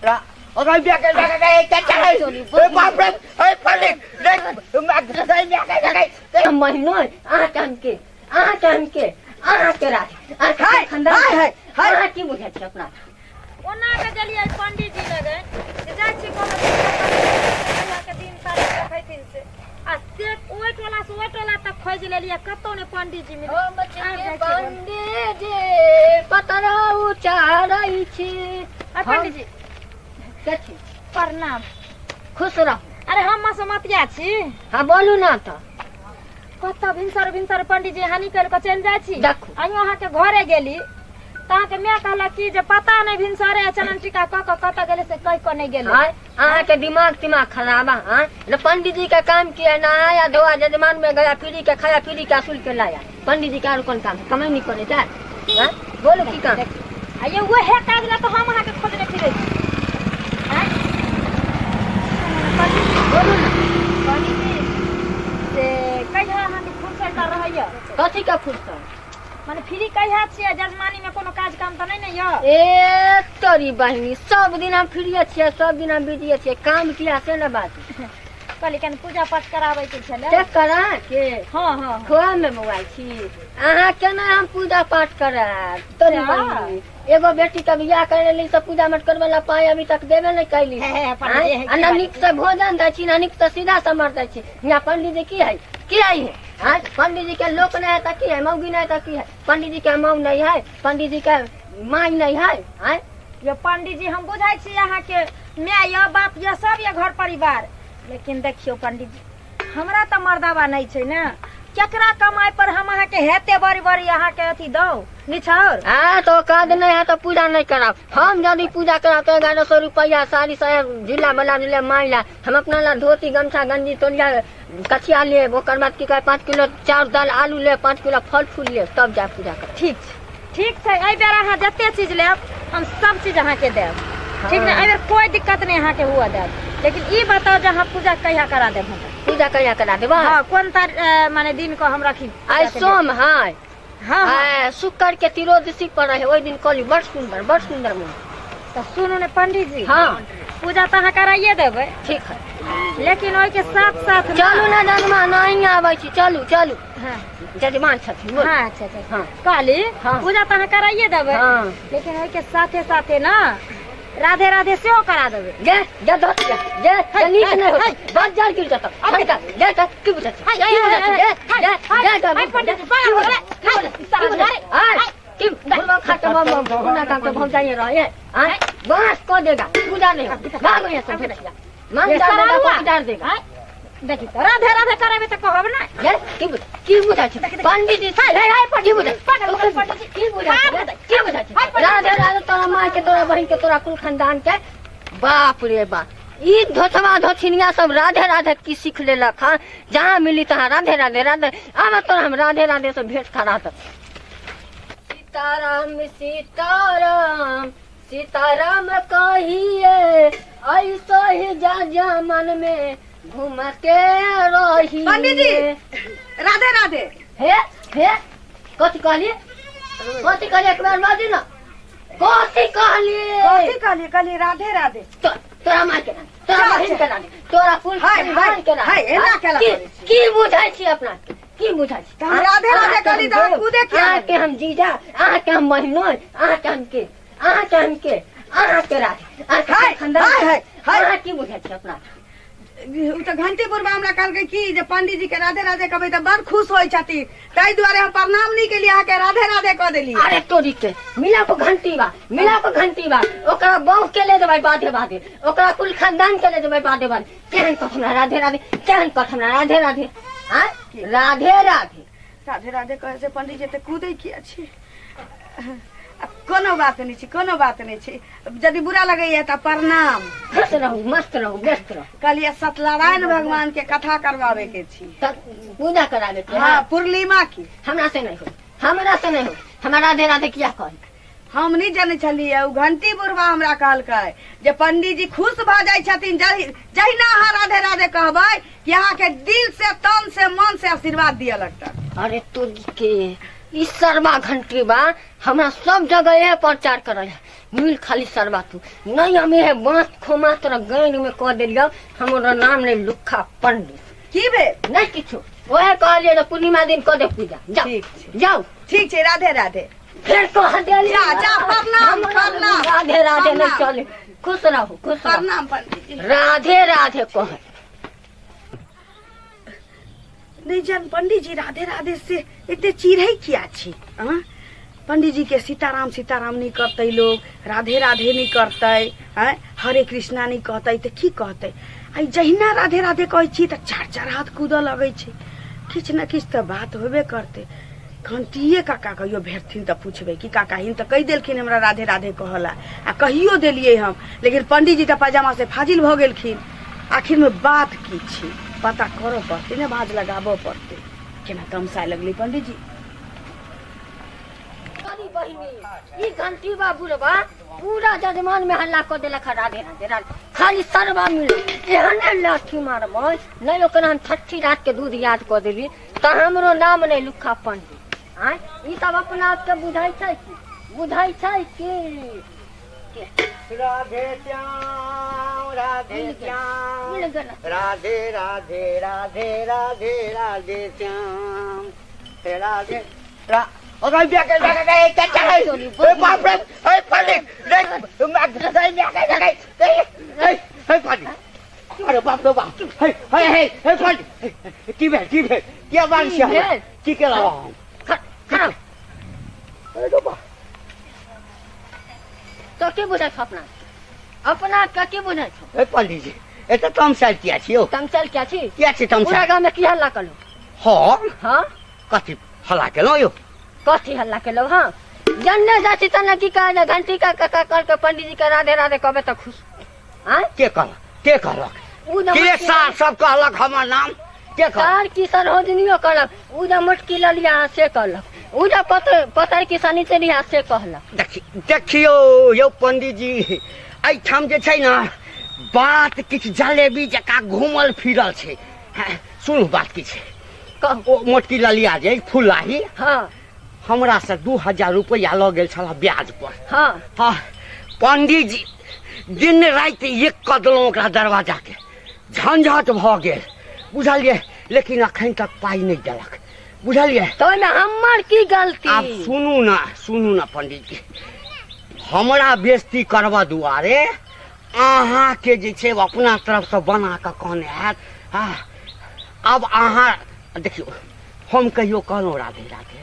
अरे बिया के के के के ए बाप रे ए पंडित देख महीनो अहाँ के हम के अहाँ के हम के अहाँ के राज अहाँ के हाय, खानदान हाय, हाय, हाय। अहाँ की बुझै छी अपना ओना के गेलियै पंडीजी लगे जे जाइ छी कोनो कहिया के दिन तारीख रखैथिन से आ से ओहि टोला से ओहि टोला तक खोजि लेलियै कतौ नहि पंडीजी मिल हम आब जाइ छियै घर। पंडीजी पतरा उचारै छी आ पंडीजी कथी प्रणाम खुश रहू अरे हम मसमतिया छी हाँ बोलू ना तऽ कतऽ भिनसर भिनसर पंडीजी यहाँ निकलि कऽ चलि जाइ छी देखू। अहियो अहाँके घरे गेली तऽ अहाँके माय कहलक कि जे पता नहि भिनसरे चनन टीका कऽ कऽ कतऽ गेलै से कहि कऽ नहि गेलै आय अहाँ के दिमाग तिमाग खराब है आय न पंडित जी का काम किया नहाया धोआ जजमान में गया फ्री के खाया फ्री के असूल के लाया पंडित जी का और कौन काम है कमाई नहीं करे जाए आय बोलो की काम आ ये उहे काज ला तऽ हम अहाँके खोजने फिरै छी आँय? पंडीजी बोलू ना पंडीजी से कहिया अहाँके फुर्सत रहैया कथी का फुर्सत माने फ्री कहिया छियै जजमानी में कोनो काज काम तऽ नहि ने यऽ ए तोरी बहिनी सब दिन हम फ्री छियै सब दिन हम बिजी छियै काम किया से न बात कहली कनि पूजा पाठ कराबै के छलै चेक करा के हँ हँ हँ खोआ में बौआइ छी अहाँ केना हम पूजा पाठ करायब तोरी अच्छा। बहिनी एगो बेटी के बियाह करे ली तऽ पूजा मत करबै ला पाइ अभी तक देबे नहि कैली हे, हे, पंडीजी, आँय? आ ना नीक से भोजन दै छी ना नीक से सीधा समर दै छी यहाँ पंडीजी की है की है हे आँय? पंडीजी के लोक नहीं है तऽ की है मौगी नहीं है तऽ की है पंडीजी के मऊ नहीं है पंडीजी के माई नहीं है आँय? यो पंडीजी हम बुझै छी अहाँके माय यऽ बाप यऽ सब यऽ घर परिवार लेकिन देखियौ पंडीजी हमरा तऽ मर्दाबा नहि छै ने केकरा कमाइ पर हम अहाँके हेते बड़ी बड़ी अहाँके अथी दौ निछाउर आ तो काज नहीं है तो पूजा नहीं कराब हम यदि पूजा कराब तो 1100 रुपया साड़ी साया जिला बला जिला मांग ला हम अपना ला धोती गमछा गंजी तोलिया कचिया ले ओकर बाद की कहे 5 किलो चाउर दाल आलू ले 5 किलो फल फूल ले तब जा पूजा कर ठीक छै ठीक छै एहि बेर अहाँ जते चीज लेब हम सब चीज अहाँके देब ठीक ने एहि बेर कोइ दिक्कत नहि अहाँके हुअ देब लेकिन ई बताउ जे अहाँ पूजा कहिया करा देब हमरा पूजा कहिया करा देब हँ कोन तार माने दिन को हम रखी आइ सोम है हँ हँ आइ शुक्र के तिरोदशी पर है ओहि दिन कहली बड़ सुंदर बड़ सुंदर मन तऽ सुनू ने पंडीजी हाँ पूजा तऽ अहाँ कराइए देबै ठीक है लेकिन ओहिके साथ साथ चलू ना जजमान नहीं आबै छी चलू चलू हाँ जजमान छथिन बोलू। हाँ अच्छा अच्छा हाँ कहली हाँ। पूजा तऽ अहाँ कराइए देबै हाँ लेकिन ओहिके साथे साथे ना राधे राधे सेहो करा देबै जे जे धत जे जे जे नीक नहि होत बस जल गिर जत हट जे जे की बुझै छी हाय, हाय, की बुझै छी हाय, जे हाय, जे हाय, जे जे हाय, पंडित जी, बड़ा हो गेलै। हाय, सारा दुआरे। हाय की भुलवा खाता बम बम पुना काम तो भम जाइए रहे आय बस को देगा पूजा नहीं हो भागो यहाँ से भेटिया मांग ये डाल सारा देगा हुआ। को डाल देगा हाय, देखी तऽ राधे राधे करेबै तऽ कहब ने जे की बुझ की बुझै छी पंडित जी हाय, हाय, हाय, की बुझै पागल हो गेलै पंडित जी। की बुझै छी की बुझै छी राधे राधे तोरा माँ के तोरा बहिन के तोरा कुल खानदान के बाप रे बाप ई धोथवा धोथिनिया सब राधे राधे की सीख लेलक हँ जहाँ मिली तहाँ राधे राधे राधे आब तोरा हम राधे राधे से भेंट करा दब सीताराम सीताराम सीताराम कहिए ऐसो ही जा जा मन में घूमते रहिए पंडित जी राधे राधे हे हे कथी कहलिए कथी कहलिए एक बार बाजू ना कथी कहलिए कथी कहलिए कहलिए राधे राधे तोरा माय के राधे तोरा बहिन के राधे तोरा कुल हाय, परिवार के राधे हाय, एना केला की करै छी? की बुझै छी अपना के? की बुझै छी तऽ हम राधे राधे कहली तऽ अहाँ कूदे किया अहाँ के हम जीजा अहाँ के हम बहिनो अहाँ के हम के अहाँ के हम के अहाँ के राधे अहाँ के हाय, खानदान हाय, हाय, हाय। अहाँ की बुझै छी अपना के? ओ तऽ घंटी बुढ़बा हमरा कहलकै की जे पंडीजी के राधे राधे कहबै तऽ बड़ खुश होइ छथिन ताहि दुआरे हम प्रणाम नहि केलियै अहाँके राधे राधे कऽ देलियै अरे तोरी के मिला को घंटी बा मिला को घंटी बा ओकरा बहू के ले देबै बाधे बाधे ओकरा कुल खानदान के ले देबै बाधे बाधे केहन कथ हमरा राधे राधे केहन कथ हमरा राधे राधे आँ राधे राधे राधे राधे कहै से पंडीजी तऽ कूदै किया छी आ कोनो बात नहि छै कोनो बात नहि छै यदि बुरा लगैया तऽ प्रणाम खुश रहू मस्त रहू व्यस्त रहू कहलियै सत्यनारायण भगवान के कथा करवावे के छी तऽ पूजा कराबे के हाँ पूर्णिमा की हमरा से नहीं हो हमरा से नहीं हो हमरा राधे राधे किया कही हम नहि जनै छलियै ओ घंटी बुढ़बा हमरा कहलकै जे पंडीजी खुश भऽ जाइ छथिन जहिना अहाँ राधे राधे कहबै कि अहाँके दिल से तन से मन से आशीर्वाद दिअ लगता अरे तोरी के ई सरबा घंटी बा हमरा सब जगह यह प्रचार करल है मिल खाली सरबा तू नहीं हमें है बांस खोमा तोरा गैंड में कह देलियो हमरो नाम नहीं लुखा पंडित। की भेल? नहीं किछु, वह कहलिए जे पूर्णिमा दिन कऽ दे पूजा। जाओ। ठीक छै। जाओ। ठीक छै, राधे राधे। फेर कह देलियै। जा, जा, प्रणाम, प्रणाम। राधे राधे नहीं प्रणाम। चले, खुश रहू खुश रहू। प्रणाम पंडित जी। राधे राधे कह। नहीं जान पंडित जी राधे राधे से एते चिढ़ै किया छी? हाँ, पंडित जी के सीताराम सीताराम नहीं करते लोग, राधे राधे नहीं करते, हैं, हरे कृष्णा नहीं कहते तऽ की कहते? आ जहिना राधे राधे कहै छी तऽ चार चार हाथ कूदऽ लगै छै। किछु ने किछु तऽ बात होबे करतै। घंटिए काका कहियो भेटथिन तऽ पुछबै कि काका हिन तऽ कहि देलखिन हमरा राधे राधे कहला, आ कहियो देलियै हम, लेकिन पंडित जी तऽ पैजामा से फाजिल भऽ गेलखिन। आखिरमे बात की छै, पता करऽ पड़तै ने, भाँज लगाबऽ पड़तै। केना तमसाय लगलै पंडित जी। अरे बहिनी, ई घंटी बा बुढ़बा पूरा जजमान में हल्ला कऽ देलक हँ, राधे राधे राधे खाली सरबा मिल एहने लाठी मारबै नहीं ओकरा हम छठी रात के दूध याद कऽ देली तऽ हमरो नाम नहीं लुखा पंडित। आँय, ई सब अपना आपके बुझै छै की बुझै छै की? राधे श्याम राधे मिल गेल। श्याम मिल गेल। राधे राधे राधे राधे राधे श्याम हे राधे रा अरे ब्या के ब्या के चाचा ए बाप रे ए पंडित रे मैं ब्या के ब्या के ए ए पंडित अरे बाप रे बाप हे हे हे हे पंडित की भेल की भेल किया बात की भेल? की केलहुँ हम? खराब अरे बाप तो की बुझै छौ अपना अपना के की बुझै छौ? ए पंडित जी एतऽ तमसायल किया छी यौ? तमसायल किया छी? किया छी पूरा तमसायल? गाँव में की हल्ला कलू? हम हाँ। कथी हल्ला केलहुँ यौ? कथी हल्ला केलहुँ? हाँ, जन्ने जाइ छी तन्ने की कहै जे घंटी का कका करके पंडित जी के राधे राधे कहबै तऽ खुश। आँय? के कहलक के कहलक? उ जे के मोटकी सार सब कहलक हमर नाम के कहलक? सार की सरोजनियो कहलक, उ जे मोटकी ललिया से कहलक, उ जे पतर की शनिचरिया से कहलक। देखियौ यौ पंडित जी, एहिठाम जे छै ने बात किछु जलेबी जकाँ घूमल फिरल छै। हँ, सुनू बात की छै। कहू। ओ मोटकी ललिया जे फुलाही, हाँ, हमरा से 2000 रुपैआ लऽ गेल छल ब्याज पर। हाँ। हाँ पंडित जी, दिन राति एक कऽ देलहुँ ओकरा दरवाजा के, झंझट भऽ गेल बुझलियै, लेकिन अखन तक पाइ नहि देलक बुझलियै। तऽ ओहिमे हमर की गलती? आब सुनू ने, सुनू ने पंडित जी, हमरा बेइज्जती करबऽ दुआरे अहाँके जे छै अपना तरफसँ बना कऽ कहने हैत। हँ, आब अहाँ देखियौ, हम कहियो कहलहुँ राधे राधे?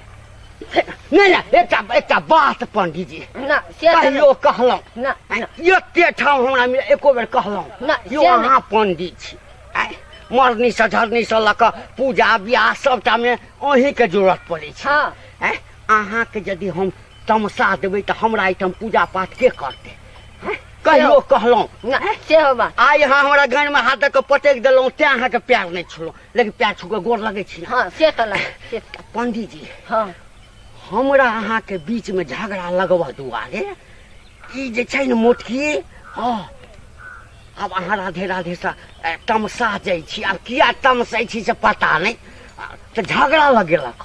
नहि नहि, एकटा एकटा बात पंडित जी, ना से तऽ कहियो कहलहुँ? ना ना। एते ठाम हमरा मिल एको बेर कहलहुँ? ना, यौ से नहि। अहाँ पंडित छी, आँय, मरनीसँ झरनीसँ लऽ कऽ पूजा बियाह सबटामे अहीँके जरूरत पड़ै छै। हाँ। आँय, अहाँके यदि हम तमसा देबै तऽ हमरा एहिठाम पूजा पाठ के करतै? आँय, कहियो कहलहुँ? ना से हो बात। आइ अहाँ हमरा गानमे हाथ दऽ कऽ पटकि देलहुँ तेँ अहाँके प्यार नहि छुलहुँ, लेकिन प्यार छू कऽ गोर लगै छी ने। हाँ से तऽ लगे से तऽ। पंडित जी, हाँ, हमरा अहाँके बीचमे झगड़ा लगबऽ दुआरे ई जे छै ने मोटकी, हँ, आब अहाँ राधे राधेसँ तमसा जाइ छी, आब किया तमसै छी से पता नहि, तऽ झगड़ा लगेलक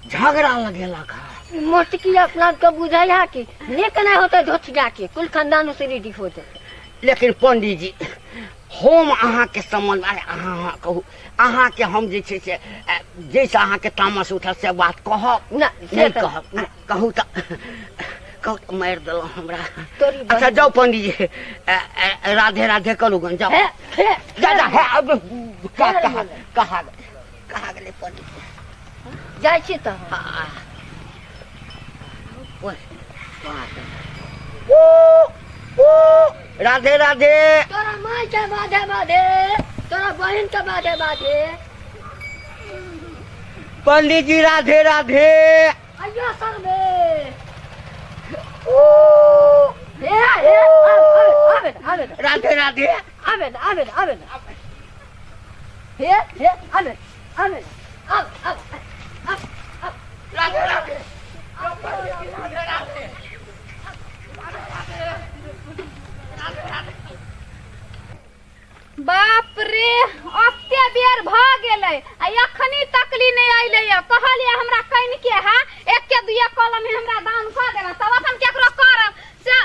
झगड़ा लगेलक। मोटकी अपना के बुझै है कि नीक नहि होतै धोतिया के कुल खानदान से रेडी हो जेतै। लेकिन पंडित जी, हम अहाँके सम्बन्ध, अरे अहाँ कहू, अहाँके हम जे छै से जाहिसँ अहाँके तामस उठल से बात कहब? ना से नहि तऽ कहब? कहू तऽ कहू तऽ मारि देलहुँ हमरा। तोरी अच्छा जाउ पंडित जी, राधे राधे करू गन, जाउ। हे हे जा जा, हे अब कहाँ कहाँ कहाँ कहाँ गेलै पंडित जी? जाइ छी तऽ आ, ओए, कहाँ गेलै? ओ ओ राधे राधे। तोरा माय के बाधे बाधे, तोरा बहिन के बाधे बाधे। पंडित जी राधे राधे। अइयो सरबे। ओ हे हे, आबे आबे आबे। राधे राधे। आबे आबे आबे, हे हे, आबे आबे आब आब आब आब। राधे राधे राधे राधे। बाप रे, ओते बेर भ गेलै आ एखनी तकली नहि अयलै। कहलियै हमरा कनि के हा एके दुइये कलम हमरा दान कऽ देना, तब अपन केकरो करब से।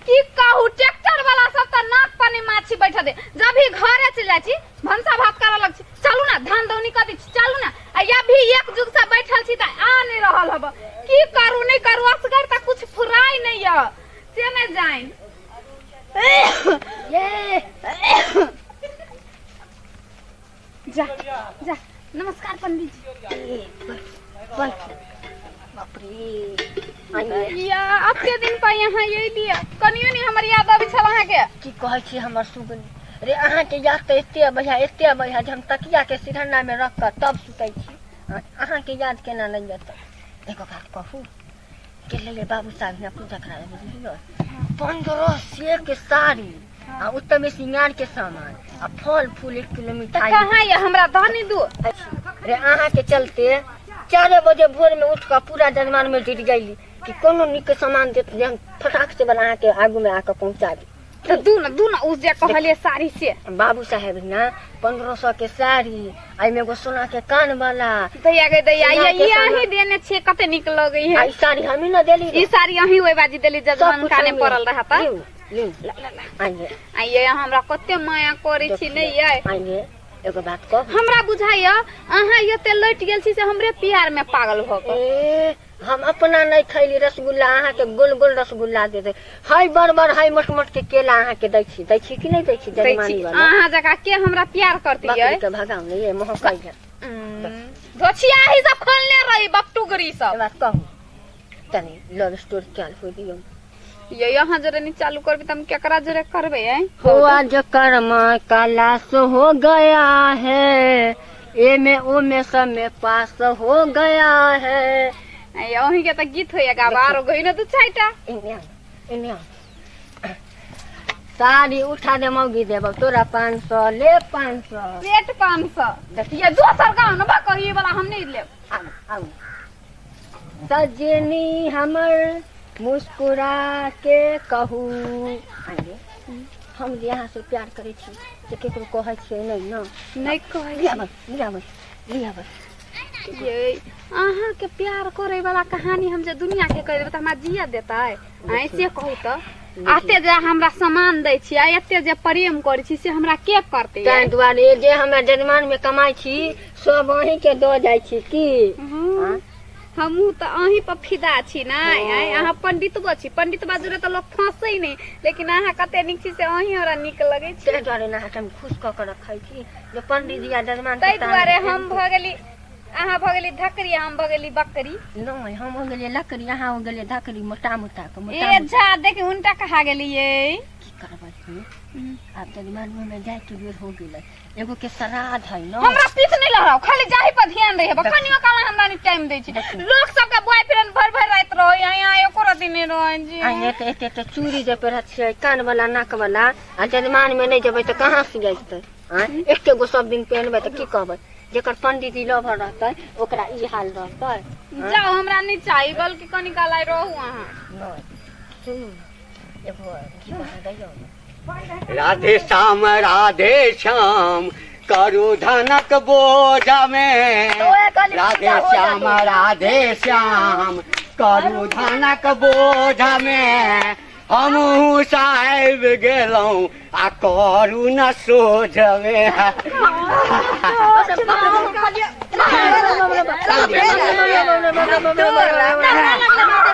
की कहू, ट्रैक्टर वाला सब त नाक पर नहीं माछी बैठा दे। जब भी घरे चल जाइ छी भनसा भात करऽ लग छी, चलू ना धान दौनी कर दै छी, चलू ना। आ या भी एक जुग से बैठल छी त आ नहीं रहल हब। की करू नहीं करू, असगर त कुछ फुराई नहीं य, से नहीं जाइन। ये जा जा। नमस्कार पंडित जी। बैठ। बाप रे, आइए। या अते दिन पर यहाँ अयलियै, कनियो नहीं हमर याद अबै छल अहाँके। की कहै छी हमर सुगनी रे, अहाँके याद तऽ एते अबैया, एते अबैया जे हम तकिया के सिरहना में रख कऽ तब सुतै छी। अहाँके याद केना नहि एतै? एगो बात कहू, गेलियै बाबू साहब हियाँ पूजा कराबै, बुझलियै? 1500 के साड़ी आ ओतमे श्रृंगार के सामान आ फल फूल, 1 किलो तऽ मिठाई। कहाँ यऽ? हमरा दऽ नहि दू। रे, अहाँके चलते 4 बजे भोर में उठ कऽ पूरा जजमान में जुटि गेली कि कोनो नीक सामान देत जे हम फटाक से बला अहाँके आगू में आके पहुँचा दी। तऽ दू ने, दू ने उस जे कहलियै साड़ी से। बाबू साहेब हियाँ 1500 के साड़ी, एहिमे एगो सोना के कान वाला। दैया गे दैया, सोना ये के ये सामान। अहीं देने छियै, कते नीक लगै आ है ई साड़ी हमही ने देली। ई साड़ी अहीं ओहि बाजी देली, सब जजमान कुछ काने हमे। पड़ल रहा तऽ। लिउ लिउ, आइए। आ ये हमरा कते माया करै छी नहि यै? आइए, एगो बात कहू। हमरा बुझाइया अहाँ एते लटि गेल छी से हमरे प्यार में पागल भऽ कऽ। ए, हम अपना नहीं खैली रसगुल्ला, अहाँके गोल गोल रसगुल्ला दे दे हाय, बड़ बड़ हाय, मोट मोट के केला अहाँके दै छी, दै छी कि नहि दै छी? दै छी। जजमानी वाला अहाँ जकाँ के हमरा प्यार करती यै? बकरी के भगाउ ने ये महकै है। धोछिया ही सब खोलने रही बकटुगरी सब। ए बात कहू, तनी लव स्टोरी चालू हो दियौ। ये यहाँ जरे नहीं चालू करबी त हम केकरा जरे करबे? ऐ हो आज कर्म कलास हो गया है, ए में ओ में सब में पास हो गया है। ऐ अहीं के त गीत होइया गाबा, आरो गई न दू चारिटा। एने आउ, एने आउ। साड़ी उठा दे मौगी, देबौ तोरा 500, ले 500। पेट 500 देखिए, दोसर गाँव न बा, ई वाला हम नहीं लेब। आउ आउ सजनी हमर, मुस्कुरा के कहू। आइए, हम जे अहाँ से प्यार करै छी से केकरो कहै छियै नहि ने? नहीं कहै। लियाबै लियाबै लियाबै। ये अहाँ के प्यार करे वाला कहानी हम जे दुनिया के कह देबै त हमरा जिया देतै? ऐसे कहू त, एते जे हमरा सामान दै छी आ एते जे प्रेम करै छी से हमरा के करतै? ताहि दुआरे जे हमरा जजमान में कमाइ छी सब अहीं के दऽ जाइ छी की। हँ, हमहूँ तऽ अहीं पर फिदा छी ने। आँय, अहाँ पंडितबो छी, पंडितबा जुड़े तऽ लोक फंसै नहि, लेकिन अहाँ कते नीक छी से अहीं हमरा नीक लगै छी। ताहि दुआरे ने अहाँके हम खुश कऽ के रखै छी जे पंडीजी आ जजमान के ताहि दुआरे तान। हम भऽ गेली, अहाँ भऽ गेली धकरी, हम भऽ गेली बकरी। नहि, हम हो गेलियै लकड़ी, अहाँ हो गेलियै धकरी, मोटा मोटा के मोटा ए मोटा। जा देखी, उनटा कहा गेलियै। की करबै हम? आब जजमान में जाय के बेर हो गेलै, एगो के श्राद्ध है न। हमरा पीठ नहीं लहराओ, खाली जाही पर ध्यान रहे। कनियो काला हमरा नहीं टाइम दै छी। लोक सबके बॉयफ्रेंड भर भर राति रहे, यहाँ यहाँ एको राति नहीं रहे जी। आ एते एते एते चूड़ी जे पहिरत छियै, कान वाला, नाक वाला, आ जजमान में नहि जेबै तऽ कहाँ से जैतै? आँय, एके गो सब दिन पहिनबै तऽ की कहबै? जेकर पंडीजी लभर रहतै ओकरा ई हाल रहतै? जाओ, हमरा नहीं चाही, बल्कि कनी काल आइ रहू अहाँ। नहि, सुनू ने, एगो घी बना दैयौ ने। राधे श्याम राधे श्याम करू धनक बोझ में, राधे श्याम राधे श्याम करू धनक बोझ में, हमहूँ साहेब गेलहुँ आ करू न सोझ में।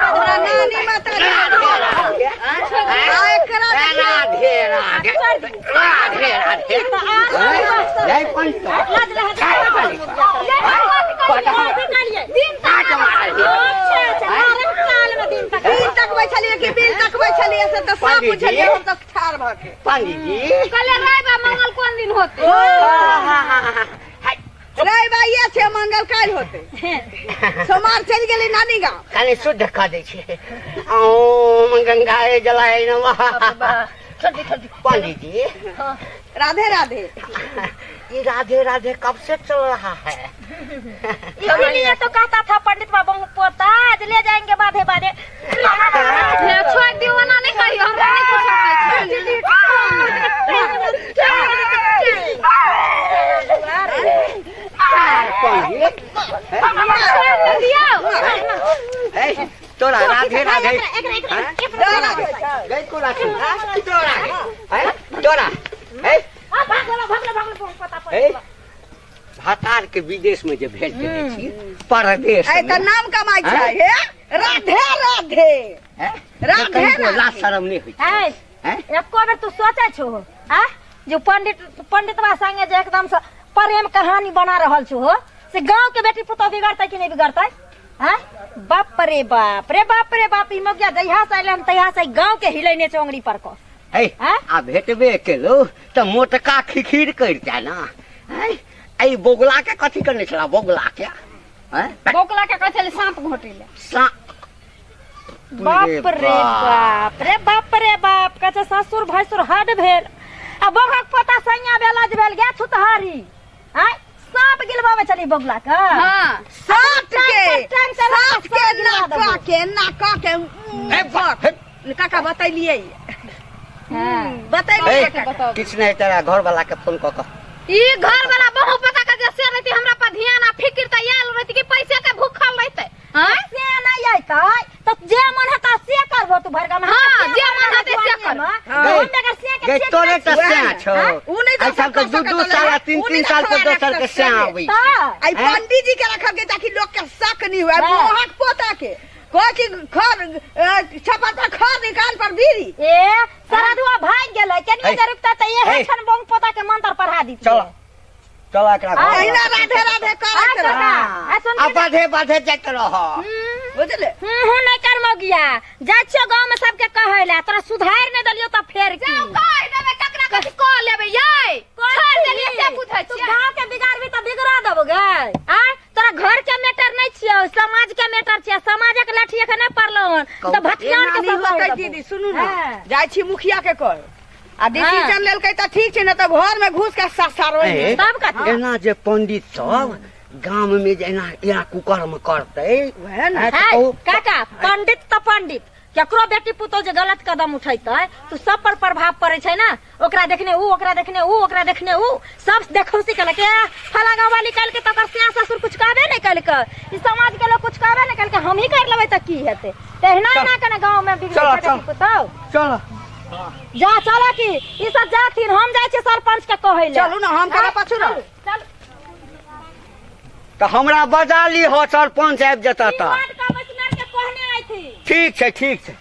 तोरा नानी माता आ एकरा। राधे राधे राधे राधे, जय पंत जय पंत। बिल तकबै छलियै कि बिल तकबै छलियै से तऽ सब बुझलियै, हम तऽ ठाढ़ भऽ के। पंडीजी कले रवि आ मंगल कोन दिन होते? रवि आइए छै, मंगल काल्हि होतै, सोमवार चलि गेली नानी गाँव। कनि शुद्ध कऽ दै छी। ओम गंगाय जलाय नमः। पंडित जी। राधे राधे। ये राधे राधे कब से चल रहा है? इसीलिए तो कहता था पंडित बाबू पोता आज ले जाएंगे बाधे बाधे। ले छोड़ दियो, ओना नहीं कहियो, हमरा नहीं कुछ पंडित छोड़ दियो। ए, तोरा राधे राधे एकरा एकरा हैं? एकरा तोरा गई कोला छी हैं? तोरा हैं? तोरा हैं? आ भागलो भागलो भागलो पता पड़ ए, भातार के विदेश में जे भेज देने छी परदेश आइ में तऽ नाम कमाइ छै हैं? हे राधे राधे हैं? राधे कनिको राधे। लाज शरम नहि होइ छै ए हैं? एको बेर तू सोचै छो आ जो पंडित पंडितवा संगे जे एकदम से प्रेम कहानी बना रहल छो हो से गांव के बेटी पुतोह बिगड़तै कि नहीं बिगड़तै हाँ बाप रे बाप रे बाप रे बाप ई मगिया जहिया से अइलन तहिया से गांव के हिलैने छै ओंगरी पर को है हैं? आ भेटबे केलो तऽ मोटका खिखिर करिता ना हैं? एहि बोगला के कथी करने छला बोगला के हैं? बोकला के कहै छलै साँप घोटै ले सा बाप रे बाप रे बाप रे बाप कहै छै ससुर भैंसुर हद भेल आ बघक पोता सैया बेला जे भेल गे छुतहारी आय साँप गिलबाबै छली बगुला के हाँ सात के टांग चला सात के सात गिरा नाका देबो। के नाका के ए बाप हे, काका बतैलियै हाँ। बतैलियै हे, काका किछु नहि तोरा घर वाला के फोन कऽ कऽ ई घर वाला बहु पता के जे से रहती हमरा पर ध्यान आ फिक्र त आयल रहती कि पैसे के भूखल रहते हैं से नहि अयतै तऽ जे मन हेतै से करबो तू भरगा में हाँ, जे मन हेतै से करबो। हम बेगर से के गे चेक तोरे नहि तऽ छियै। स्याह छौ हाँ? उ नहि एहि सब के दोसर दू कऽ दू सकत साल आ रहै। तीन उ तीन नहि साल पर दोसर दोसर के रख स्याह सकत आबै छै तऽ आई हैं? पंडित जी के रखल के ताकि लोग के शक नहीं हुए हाँ। मोहक पोता के कहै कि खर छप्पर पर खर निकाल पर बीड़ी ए सरदुआ भाग गेलै केनियो हे। जे रुकतै तऽ इहे हे। छन बोंग पोता के मंत्र पढ़ा दितियै चल चल एकरा घर अहिना राधे राधे आ करैत रह काका आ सुन आ बाधे बाधे जाइत रह बुझले हूं हूं नहि कर मगिया जाइ छियो गाँव में सबके कहै ला तोरा सुधारि नहि देलियौ तऽ फेर की जाउ कह देबै ककरा कथी कह लेबै यै छोड़ देलियै से बुझै तू छियै गाँव के बिगाड़बी तऽ बिगड़ा देबो गे आय तोरा घर के मैटर नहि छियौ समाज के मैटर छियै समाजक लाठी एखन नहि पड़लौ हन तऽ भथियान एना के नहि सब होतै देबो। दीदी सुनू ने हाँ। जाइ छी मुखिया के कह आ डिसीजन लेलकै तऽ ठीक छै ने तऽ घर में घुस के ससारो ए, तब कथी एना जे पंडित सब गाम में जे एना एना कुकर्म करतै वएह ने। हैं, तऽ है, कहू, काका पंडित तऽ पंडित केकरो बेटी पुतोह जे गलत कदम उठेतै तऽ सब पर प्रभाव पड़ै छै ने ओकरा देखने ऊ ओकरा देखने ऊ ओकरा देखने ऊ सब देखौसी केलक ए फला गाँव वाली कहलकै तऽ ओकर सास ससुर कुछ कहबे नहि केलकै ई समाज के लोग कुछ कहबे नहि केलकै हमही कर लेबै तऽ की हेतै तहिना एना केना गाँव में बिगड़ै चल, छै चल। बेटी पुतोह चल जा चल की ई सब जाथिन हम जाइ छियै सरपंच के कहै लए चलू ने हम केना पाछू रहब चल तऽ हमरा बजा ली हो सरपंच आबि जेतऽ ई तऽ वार्ड कमिश्नर के कहने आइ थी ठीक छै ठीक छै